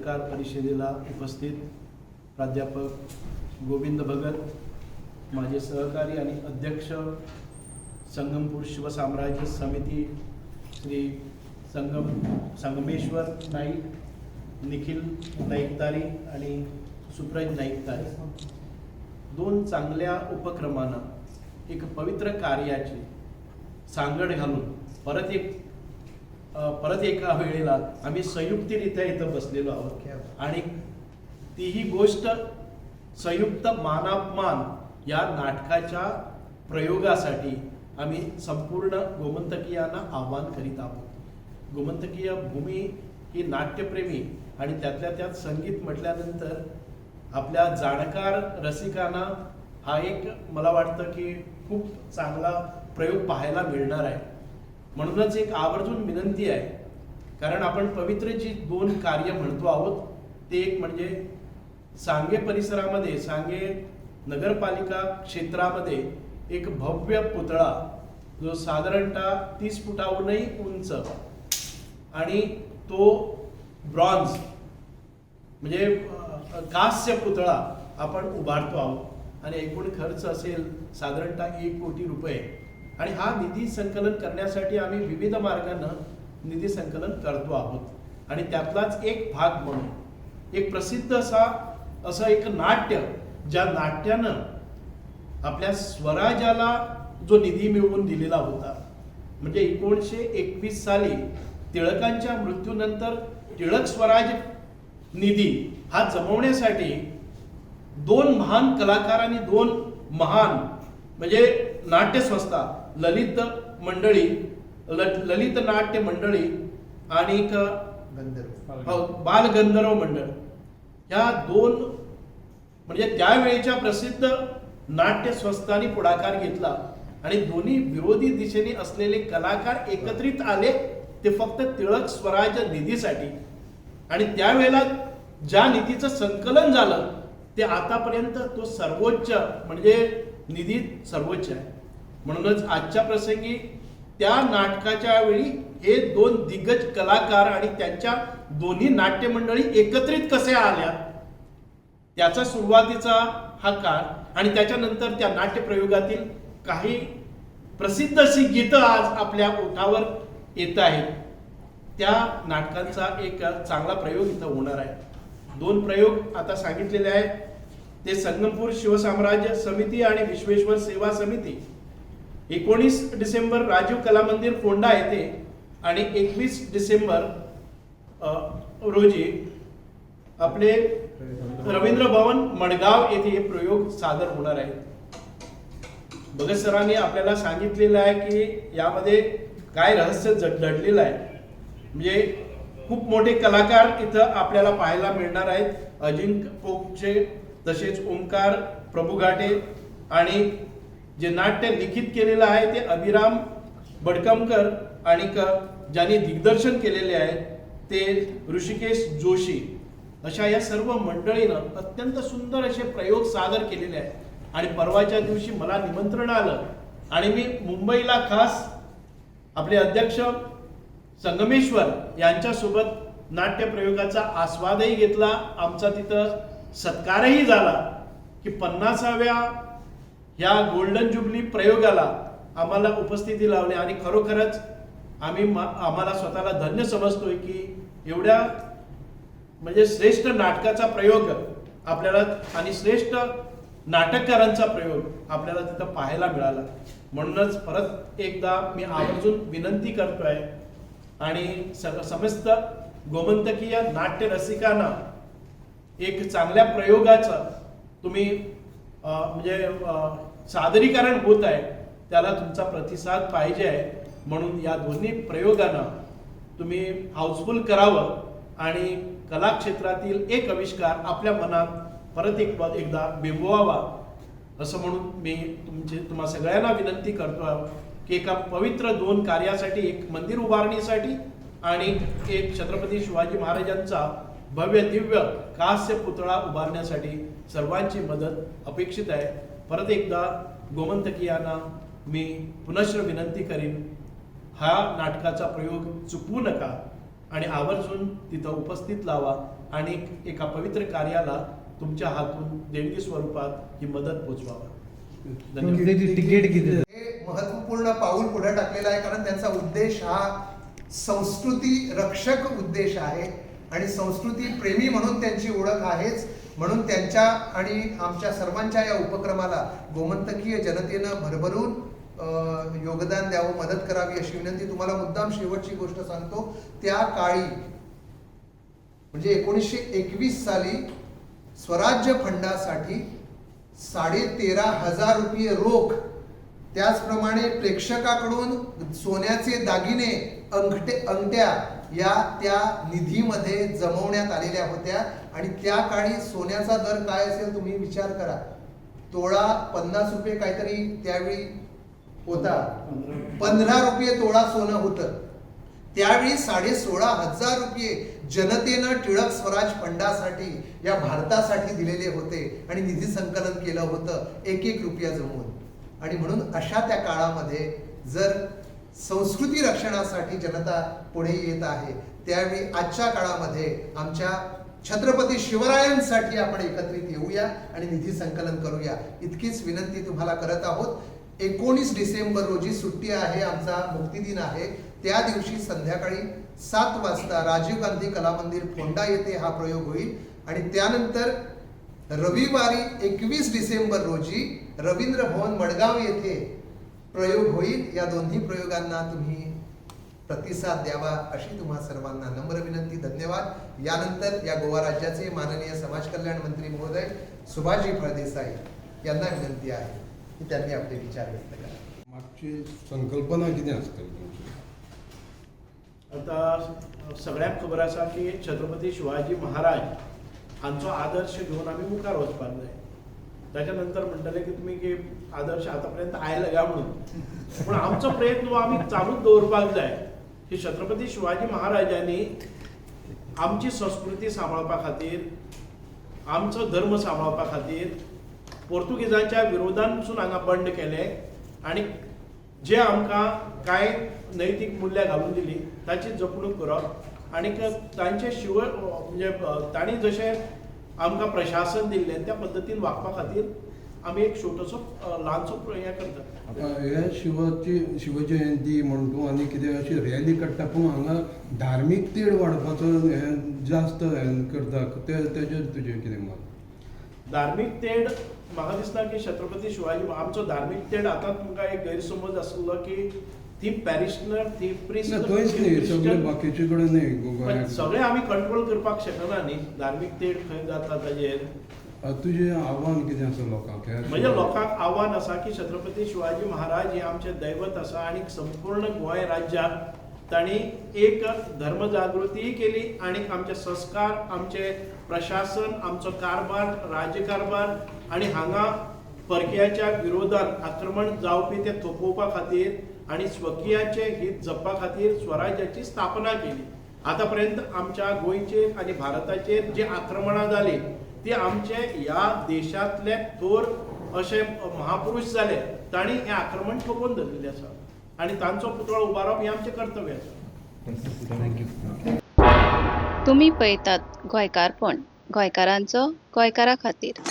पत्रकार परिषदेला उपस्थित प्राध्यापक गोविंद भगत, माझे सहकारी आणि अध्यक्ष संगमपूर शिवसाम्राज्य समिती श्री संगमेश्वर नाईक, निखिल नाईकतारी आणि सुप्रज नाईकतारी, दोन चांगल्या उपक्रमांना एक पवित्र कार्याची सांगड घालून परत एका वेळेला आम्ही संयुक्तरित्या इथं बसलेलो आहोत. आणि तीही गोष्ट संयुक्त मानापमान या नाटकाच्या प्रयोगासाठी आम्ही संपूर्ण गोमंतकीयांना आवाहन करीत आहोत. गोमंतकीय भूमी ही नाट्यप्रेमी आणि त्यातल्या त्यात संगीत म्हटल्यानंतर आपल्या जाणकार रसिकांना हा एक मला वाटतं की खूप चांगला प्रयोग पाहायला मिळणार आहे. म्हणूनच एक आवर्जून विनंती आहे, कारण आपण पवित्र जी दोन कार्य म्हणतो आहोत ते एक म्हणजे सांगे परिसरामध्ये, सांगे नगरपालिका क्षेत्रामध्ये एक भव्य पुतळा जो साधारणतः 30 फुटाहूनही उंच आणि तो ब्रॉन्झ म्हणजे कांस्य पुतळा आपण उभारतो आहोत आणि एकूण खर्च असेल साधारणतः 1 कोटी रुपये. आणि हा निधी संकलन करण्यासाठी आम्ही विविध मार्गानं निधी संकलन करतो आहोत. आणि त्यातलाच एक भाग म्हणून एक प्रसिद्ध असं एक नाट्य, ज्या नाट्यानं आपल्या स्वराज्याला जो निधी मिळवून दिलेला होता, म्हणजे 1921 साली टिळकांच्या मृत्यूनंतर टिळक स्वराज निधी हा जमवण्यासाठी दोन महान कलाकारांनी, दोन महान म्हणजे नाट्यसंस्था ललित मंडळी, ललित नाट्य मंडळी आणि एक गंधर्व. हो, बालगंधर्व मंडळ, ह्या दोन म्हणजे त्यावेळेच्या प्रसिद्ध नाट्य संस्थांनी पुढाकार घेतला आणि दोन्ही विरोधी दिशेने असलेले कलाकार एकत्रित आले ते फक्त टिळक स्वराज्य निधीसाठी. आणि त्यावेळेला ज्या निधीचं संकलन झालं ते आतापर्यंत तो सर्वोच्च म्हणजे निधी सर्वोच्च आहे. म्हणूनच आजच्या प्रसंगी त्या नाटकाच्या वेळी हे दोन दिग्गज कलाकार आणि त्यांच्या दोन्ही नाट्यमंडळी एकत्रित कसे आल्या त्याचा सुरुवातीचा हा काळ आणि त्याच्यानंतर त्या नाट्यप्रयोगातील काही प्रसिद्ध अशी गीतं आज आपल्या ओठावर येत आहेत. त्या नाटकांचा एक चांगला प्रयोग इथं होणार आहे. दोन प्रयोग आता सांगितलेले आहेत, ते संगमपूर शिवसाम्राज्य समिती आणि विश्वेश्वर सेवा समिती. 19 डिसेंबर राजीव कला मंदिर, फोंडा येथे आणि 21 डिसेंबर रोजी आपले रवींद्र भवन, मडगाव येथे हे प्रयोग सादर होणार आहेत. भगत सरांनी आपल्याला सांगितलेलं आहे की यामध्ये काय रहस्य दडलेलं आहे. म्हणजे खूप मोठे कलाकार इथं आपल्याला पाहायला मिळणार आहेत, अजिंक्य पोपचे, तसेच ओंकार प्रभुघाटे आणि जे नाट्य लिखित केलेलं आहे ते अभिराम बडकमकर आणि ज्यांनी दिग्दर्शन केलेले आहे ते ऋषिकेश जोशी. अशा या सर्व मंडळीनं अत्यंत सुंदर असे प्रयोग सादर केलेले आहेत. आणि परवाच्या दिवशी मला निमंत्रण आलं आणि मी मुंबईला खास आपले अध्यक्ष संगमेश्वर यांच्यासोबत नाट्यप्रयोगाचा आस्वादही घेतला. आमचा तिथं सत्कारही झाला की 50व्या ह्या गोल्डन जुबली प्रयोगाला आम्हाला उपस्थिती लावली. आणि खरोखरच आम्हाला स्वतःला धन्य समजतोय की एवढ्या म्हणजे श्रेष्ठ नाटकाचा प्रयोग आपल्याला आणि श्रेष्ठ नाटककारांचा प्रयोग आपल्याला तिथं पाहायला मिळाला. म्हणूनच परत एकदा मी आवर्जून विनंती करतोय आणि समस्त गोमंतकीय नाट्य रसिकांना एक चांगल्या प्रयोगाचं तुम्ही म्हणजे सादरीकरण होत आहे, त्याला तुमचा प्रतिसाद पाहिजे आहे. म्हणून या दोन्ही प्रयोगांना तुम्ही हाऊसफुल करावं आणि कलाक्षेत्रातील एक आविष्कार आपल्या मनात परत एकदा बिंबवावा असं म्हणून मी तुम्हा सगळ्यांना विनंती करतो की एका पवित्र दोन कार्यासाठी, एक मंदिर उभारणीसाठी आणि एक छत्रपती शिवाजी महाराजांचा भव्य दिव्य कांस्य पुतळा उभारण्यासाठी सर्वांची मदत अपेक्षित आहे. परत एकदा गोमंतकीयांना मी पुनश्च विनंती करीन, हा नाटकाचा प्रयोग चुकवू नका आणि आवर्जून तिथं उपस्थित लावा. आणि एका पवित्र कार्याला तुमच्या हातून देणगी स्वरूपात ही मदत पोचवावा. धन्यवाद. तिकीट किती? हे महत्वपूर्ण पाऊल पुढे टाकलेलं आहे, कारण त्यांचा उद्देश हा संस्कृती रक्षक उद्देश आहे आणि संस्कृती प्रेमी म्हणून त्यांची ओळख आहेच. म्हणून त्यांच्या आणि आमच्या सर्वांच्या या उपक्रमाला गोमंतकीय जनतेनं भरभरून योगदान द्यावं, मदत करावी अशी विनंती. तुम्हाला मुद्दाम शेवटची गोष्ट सांगतो. त्या काळी म्हणजे 1921 साली स्वराज्य फंडासाठी 13,500 रुपये रोख, त्याचप्रमाणे प्रेक्षकाकडून सोन्याचे दागिने, अंगठ्या या त्या निधीमध्ये जमवण्यात आलेल्या होत्या. आणि त्या काळी सोन्याचा दर काय असेल तुम्ही विचार करा, तोळा 50 रुपये काहीतरी त्यावेळी होता, 15 रुपये तोळा सोनं होतं. त्यावेळी 16,500 रुपये जनतेनं टिळक स्वराज फंडासाठी या भारतासाठी दिलेले होते आणि निधी संकलन केलं होतं एक एक रुपया जमवून. आणि म्हणून अशा त्या काळामध्ये जर संस्कृती रक्षणासाठी जनता पुढे येत आहे, त्यावेळी आजच्या काळामध्ये आमच्या छत्रपती शिवरायांसाठी आपण एकत्रित येऊया आणि निधी संकलन करूया, इतकीच विनंती तुम्हाला करत आहोत. 19 डिसेंबर रोजी सुट्टी आहे, आमचा मुक्तिदिन आहे. त्या दिवशी संध्याकाळी 7 वाजता राजीव गांधी कला मंदिर फोंडा येथे हा प्रयोग होईल. आणि त्यानंतर रविवारी 21 डिसेंबर रोजी रवींद्र भवन मडगाव येथे प्रयोग होईल. या दोन्ही प्रयोगांना तुम्ही प्रतिसाद द्यावा अशी तुम्हा सर्वांना नम्र विनंती. धन्यवाद. यानंतर या गोवा राज्याचे माननीय समाज कल्याण मंत्री महोदय सुभाषजी फळदेसाई यांना विनंती आहे की त्यांनी आपले विचार व्यक्त करावे. मागची संकल्पना कितें आसतली तुमची? आता सगळ्यांक खबर आसा की छत्रपती शिवाजी महाराज हांचो आदर्श घेवन आमी मुखार वचपाक जाय. ताच्या नंतर म्हणटले की तुमी की आदर्श आतां पर्यंत आयले काय म्हणून, पूण आमचो प्रयत्न हो आमी चालूच दवरपाक जाय की छत्रपती शिवाजी महाराजांनी आमची संस्कृती सांबाळपा खातीर, आमचो धर्म सांबाळपा खातीर पोर्तुगीजांच्या विरोधान पसून हांगा बंड केलें आनी जे आमकां कांय नैतीक मुल्यां घालून दिली ताची जपणूक करप आनी तांचे शिव म्हणजे तांणी जशें आमकां प्रशासन दिल्लें त्या पद्दतीन वागपा खातीर आमी एक छोटोसो ल्हानसो हें करतात. आतां हे शिवाची शिवजयंती म्हण तूं आनी कितें अशी रॅली काडटा, पूण हांगा धार्मीक तेड वाडपाचो हें जास्त हें करता, ते तेजेर तुजें कितें मत? धार्मीक तेड म्हाका दिसता की छत्रपती शिवाजी आमचो धार्मीक तेड आतां तुमकां एक गैरसमज आसलो की ती पॅरिशनर ती प्रिस्ट ना थंयच न्ही, सगळे बाकीचे कडेन न्ही गोंयांत. सगळे आमी कंट्रोल करपाक शकना न्ही धार्मीक तेड खंय जाता ताजेर. तुजें आव्हान कितें आसा लोकांक? म्हणजे लोकांक आव्हान आसा की छत्रपती शिवाजी महाराज हे आमचे दैवत आसा आनी संपूर्ण गोंय राज्याक तांणी एक धर्मजागृतीय केली आनी आमचे संस्कार, आमचे प्रशासन, आमचो कारभार, राज्यकारभार आनी हांगा परकीयाच्या विरोधात आक्रमण जावपी ते थोपोवपा खातीर आनी स्वकीयाचे हित जपपा खातीर स्वराज्याची स्थापना केली. आतां पर्यंत आमच्या गोंयचेर आनी भारताचेर जी आक्रमणां जालीं ती आमचे ह्या देशांतले थोर अशे महापुरुष जाले तांणी हें आक्रमण थोपोवन धरिल्लें आसा आनी तांचो पुतळो उबारप हें आमचें कर्तव्य आसा. तुमी पळयतात गोंयकारपण, गोंयकारांचो गोंयकारा खातीर.